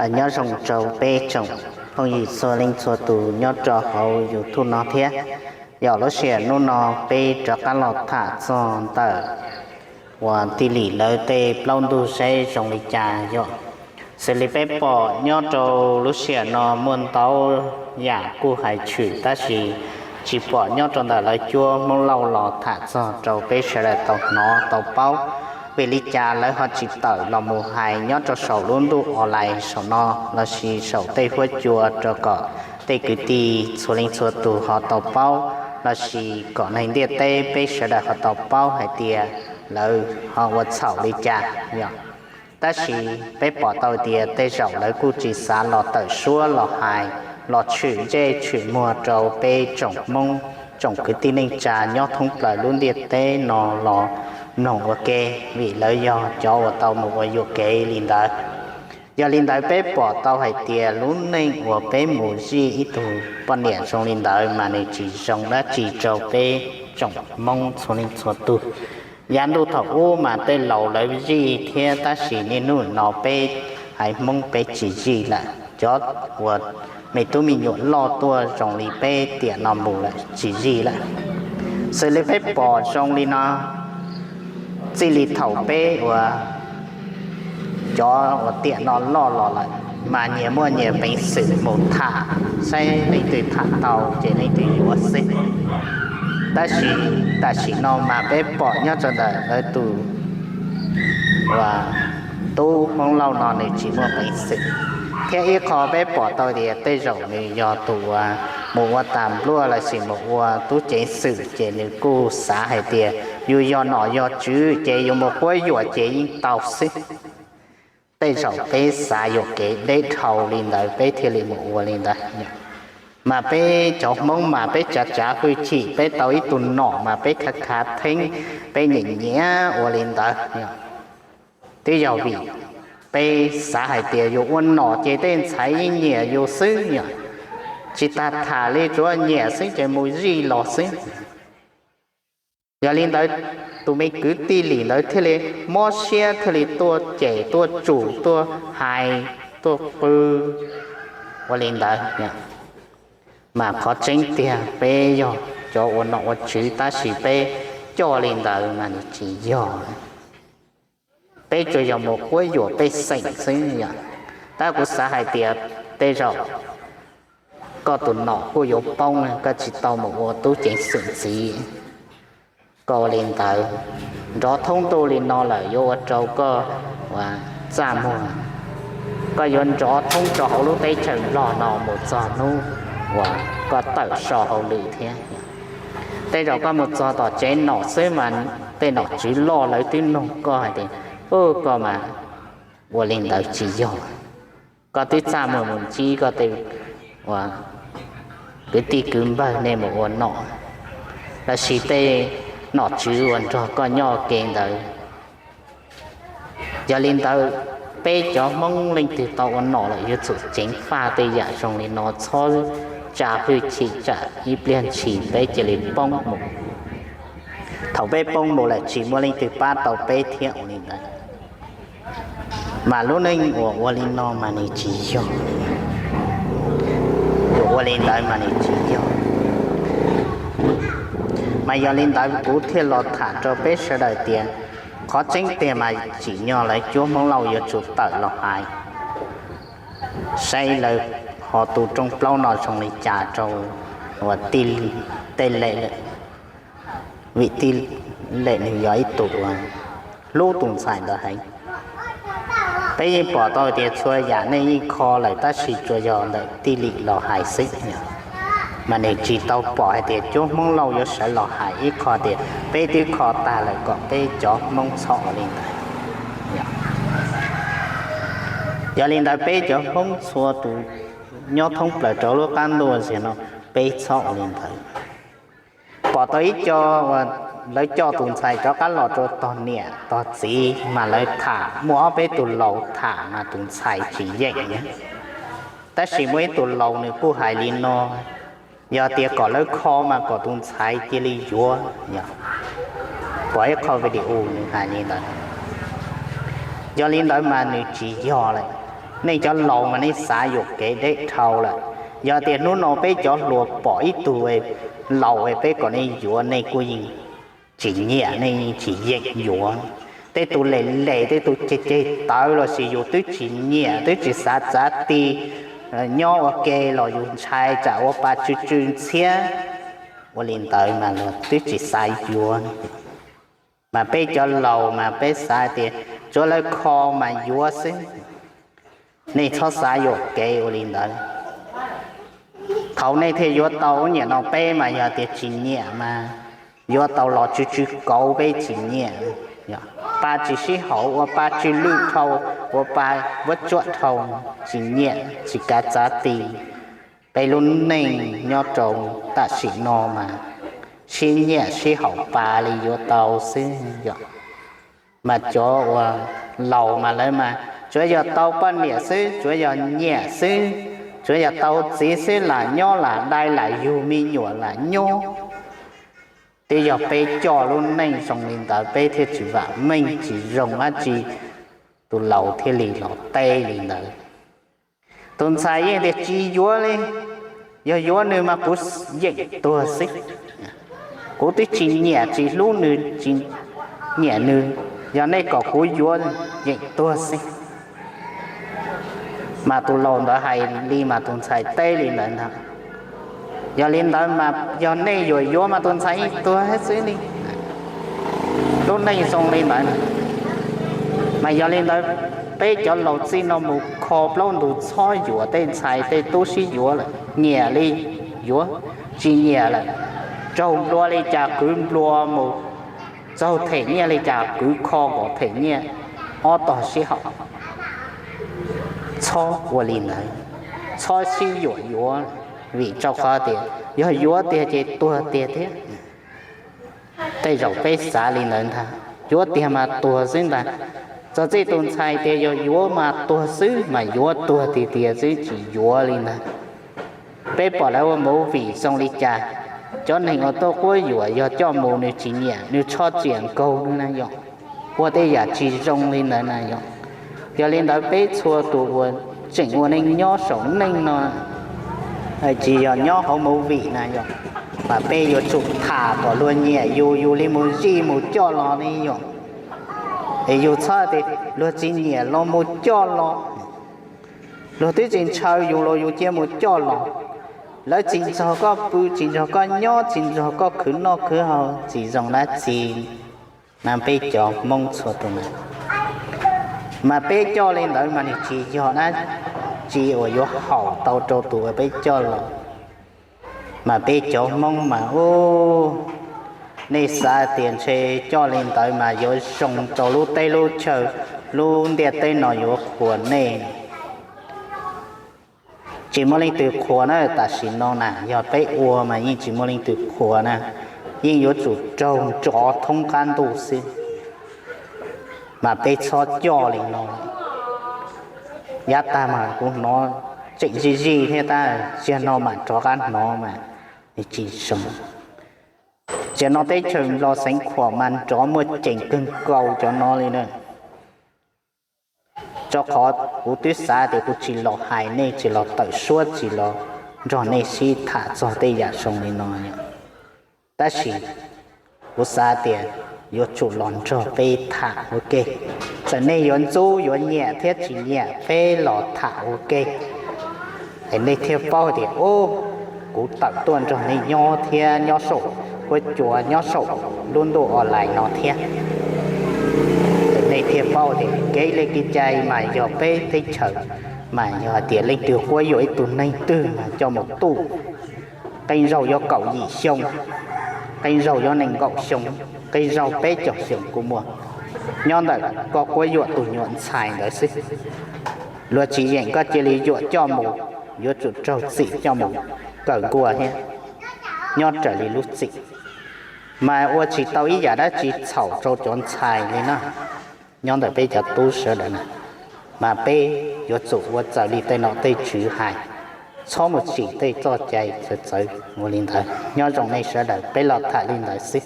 Nyob zoo rau peb tsoom phooj ywg txhua leej txhua tus nyob rau hauv YouTube no thiab. Yog lub sij hawm hnub no peb rov qab los tham txog ntawm uas Tij Lim lawv tej plaub ntug saib zoo li cas yom. Xws li peb pom nyob rau lub sij hawm no muaj ntau yam kuj hais tshwm tab sis tsis pom nyob rau ntawm lawv cuab Hmoob Lauj los tham txog rau peb sawv daws tau hnov tau paub. Vim li cas lawv ho tsis tawm los mus hais nyob rau saum lub ntuj online saum no lossis saum tej huab cua rau kom tej kwv tij txhua leej txhua tus ho tau paub lossis kom neeg ntiaj teb peb sawv daws ho tau paub hais tias lawv ho ua txhaum li cas yom. Tab sis peb pom tau tias tej zaum lawv kuj tsis xav los tawm suab los hais los tshwm ntsej tshwm muag rau peb tsoom Hmoob tsoom kwv tij neej tsa nyob thoob plaws lub ntiaj teb no los mloog ua ke, vim lawv yog cov uas tau mus ua yuam kev li ntawd. Yog li ntawd peb pom tau hais tias lub neej uas peb mus zij ib tug poj niam zoo li ntawd mas nws tsis zoo dab tsi rau peb tsoom Hmoob txhua leej txhua tus. Yav ntuj thaum ub mas tej laus lawv zij thiab tab sis niaj hnub no peb haiv Hmoob peb tsis zij lawm. Cov uas me tub me nyuam loj tuaj zoo li peb tiam no mus lawm tsis zij lawm. Xws li peb pom zoo li no, txij li thaum peb uas cov uas tiam no loj los lawm mas nyias muaj nyias peev xwm mus tham, saib leej twg tham tau ces leej twg yuav xwb. Tab sis tam sim no mas peb pom nyob rau ntawm lawv tus uas tub Hmoob Lauj no nws tsis muaj peev xwm, thiab ib qho peb pom tau tias tej zaum nws yog tus uas mus ua tas npluaj lossis mus ua tub ceev xwm ces nws kuj xav hais tias yus yog nom yog tswv ces yus mus quab yuam ces yeej tau xwb. Tej zaum peb xav yuam kev deb dhau li ntawd peb thiaj li mus ua li ntawd. Mas peb cov Hmoob mas peb tsav tsav hwj chim, peb tau ib tug nom mas peb khav khav theeb, peb nyiam nyiam ua li ntawd. Twb yog vim peb xav hais tias yus ua nom ces tej ntxhais yeej nyiam yus xwb yom, tsis tas tham li, tsuav nyiam xwb ces mus zij los xwb. Yog li ntawd tus me kwv Tij Lim ntawd thiaj li mob siab thiaj li tuaj cem tuaj tsum tuaj hais tuaj qw ua li ntawd. Mas qhov tseeb tiag peb yog cov ua nom ua tswv tab sis peb coj li ntawd mas nws tsis yog. Peb tsuas yog mus quab yuam pej xeem xwb yom. Tab kuv xav hais tias tej zaum koj tus nom kuj yuav poob, koj tsis tau mus ua tub ceev xwm ntxiv. Koj ua li ntawd, nrov thoob ntuj li no lawm yuav ua rau koj txaj muag. Koj yuav nrov thoob rau hauv lub teb chaws Nplog no mus txog hnub uas koj tawm so hauj lwm thiab. Tej zaum koj mus txog tom tsev nom xwb mas tej nom tswv loj lawv twb nug koj hais tias, u, koj mas ua li ntawd tsis yog. Koj twb txaj muag mus ntsib koj tej kwv tij kwv npawg nej mus ua nom, lossis tej nom tswv uas nrog koj nyob ua ke ntawd. Yog li ntawd, peb cov Hmoob leej twg tau ua nom lawm yuav tsum ceev faj tej yam zoo li no, txhob tsa hwj chim tsam ib pliag ntshis peb cia li poob mus. Thaum peb poob mus lawm tsis muaj leej twg pab tau peb thiab ua li ntawd. Mas lub neej uas ua li no mas nws tsis yog, uas ua li ntawd mas nws tsis yog. Mas yog li ntawd kuv thiaj los tham rau peb sawv daws tias qhov tseeb tiag mas tsim nyog lawv cuab Hmoob Lauj yuav tsum tawm los hais, saib lawv ho tu rooj plaub no zoo li cas rau uas Tij Lem, vim Tij Lem nws yog ib tug uas hlub tus ntxhais ntawd heev. Peb yeej pom tau tias txhua yam nej yeej kho lawm tab sis tsuas yog ntawm Tij Lem los hais xwb, mas nws tsis tau pom hais tias cuab Hmoob Lauj yuav sawv los hais ib qho tias peb twb kho tag lawm kom peb cov Hmoob txhob ua li ntawd. Yog li ntawd peb cov Hmoob txhua tus nyob thoob plaws rau lub qab ntuj no peb txhob ua li ntawd. Pom tau ib co uas lawv coj tus ntxhais rov qab los rau tog niam tog txiv mas lawv tham, muaj ob peb tug laus tham mas tus ntxhais tsis yeem. Tab sis muaj ib tug laus nws kuj hais li no, yog tias kom lawv kho mas kom tus ntxhais cia li yuav. Pom ib qho video nws hais li ntawd. Yog li ntawd mas nws tsis yog lawm. Nej cov laus mas nej xav yuam kev deb dhau lawm. Yog tias hnub no peb cov hluas pom ib tug laus es peb kom nej yuav, nej kuj yeej tsis nyiam, nej yeej tsis yeem yuav. Tej tus lem lem, tej tus ceg ceg tawv los sis yus twb tsis nyiam, twb tsis xav txav ti, nyob ua ke los yus ntshai tsam ua pa tsw tsw ntxhiab. Ua li ntawd mas luag twb tsis xav yuav. Mas peb cov laus mas peb xav tias tsuav lawv kho mas yuav xwb, nej txhob xav yuam kev ua li ntawd. Thaum nej thiaj yuav tau. Nim no peb mas yog tias tsis nyiam mas yuav tau los tsw tsw kauv peb tsis nyiam. Pa tsis sib haum, ua pa tsw lwj dhau, ua pa vuab tsuab dhau, tsis nyiam tsis kav txav ti. Peb lub neej nyob rau tam sim no mas sib nyiam sib haum pa li yuav tau xwb yom. Mas cov uas laus mas lawv mas tsuav yog tau poj niam xwb, tsuav yog nyiam xwb, tsuav yog tau txiv xwb, lam nyob lam dai lam yug me nyuam lam nyob. Twb yog peb coj lub neej zoo li ntawd peb thiaj tsis vam meej tsis zoo dab tsi, tus laus thiaj li los teb li ntawd. Tus ntxhais yeej tias tsis yuav li, yog yuav nws mas kuv yeem tuag xwb. Kuv twb tsis nyiam tsis hlub nws, tsis nyiam nws, yog nej kom kuv yuav yeem tuag xwb. Mas tus laus ntawd hais li mas tus ntxhais teb li ntawd ntag. Yog li ntawd mas yog nej yuam yuav mas tus ntxhais yeej tuag xwb li. Lub neej zoo li ntawd. Mas yog li ntawd peb cov laus txij no mus kho plaub ntug txhob yuam tej ntxhais tej tub sib yuav lawm, nyiam li yuav, tsis nyiam lawm, raug nplua li cas kwv nplua mus, txaug them nyiaj li cas kwv kho kom them nyiaj ob tog sib haum. Txhob ua li ntawd, txhob sib yuam yuav, vim rau qhov tias yog yuav tiag ces tuag tiag thiab. Tej zaum peb xav li ntawd ntag, yuav tiag mas tuag xwb ntag. Txog txij tus ntxhais tias yog yuav mas tuag xwb mas yuav tuag tiag tiag xwb tsis yuav li ntag. Peb pom lawv ua movie zoo li cas, cov neeg uas tuaj quab yuam yog coj mus nws tsis nyiam nws tsho tsiam nkaug nws na yom, ua tej yam tsis zoo li ntawd na yom. Yog li ntawd peb txhua tus uas tseem ua neej nyob saum neej no, tsis yog nyob hauv movie na yom, mas peb yuav tsum tham kom luag nyiam yus, yus li mus zij mus coj los ne yom. Es yus txhob tias luag tsis nyiam los mus coj los, luag twb tsis ntshaw yus los yus cia mus coj los. Lawv tsis nrog koj pw, tsis nrog koj nyob, tsis nrog koj khwv noj khwv haus, tsis zoo dab tsi. Mas peb cov Hmoob txhua tus na, mas peb coj li ntawd mas nws tsis yog dab tsi uas yuav haum tau rau tus uas peb coj los. Mas peb cov Hmoob mas ub, nej xav tias ntshe coj li ntawd mas yuav zoo rau lub teb lub chaw, lub ntiaj teb no yuav qhuas nej. Tsis muaj leej twg qhuas na, tam sim no na yog peb ua mas yeej tsis muaj leej twg qhuas na, yeej yuav tsum raug nrov thoob qab ntuj xwb. Mas peb txhob coj li no. Yav tag mas kuv hnov tseem zij zij thiab tab sis no mas rov qab hnov mas tsis zoo. Tam sim no teb chaws Nplog xeev Khuam mas nrov muaj ceem kawg nkaus cov no li na. Rau qhov kuv twb xav tias kuv tsis los hais nej, tsis los tawm suab, tsis los nrog nej sib tham txog tej yam zoo li no. Tab sis kuv xav tias yuav tsum los nrog peb tham ua ke. Txawm nej yuav ntxub yuav nyiam thiab tsis nyiam, peb los tham ua ke, es nej thiaj paub tias ub, kuv tawm tuaj nrog nej nyob thiab nyob saum huab cua, nyob saum lub ntuj online no thiab. Nej thiaj paub tias kev li kev cai mas yog peb teb chaws mas yog hais tias leej twg quab yuam ib tug neeg twg mas coj mus tuj, qee zaug yuav kaum yim xyoo, qee zaug yuav nees nkaum xyoo, qee zaug peb caug xyoo kuj muaj, nyob ntawm koj quab yuam tus nyuam ntxhais ntawd xwb. Luag tsis yeem koj cia li yuam coj mus, yuav tsum raug txim coj mus kawm nkuaj thiab nyob raws li lub txim. Mas ua tsis tau ib yam dab tsi txhaum rau cov ntxhais li na. Nyob ntawm peb cov tub sawv daws na, mas peb yuav tsum ua raws li tej nom tej tswv hais, txhob mus tsim tej txoj cai txawv txawv ua li ntawd. Nyob zoo nej sawv daws, peb los tham li ntawd xwb.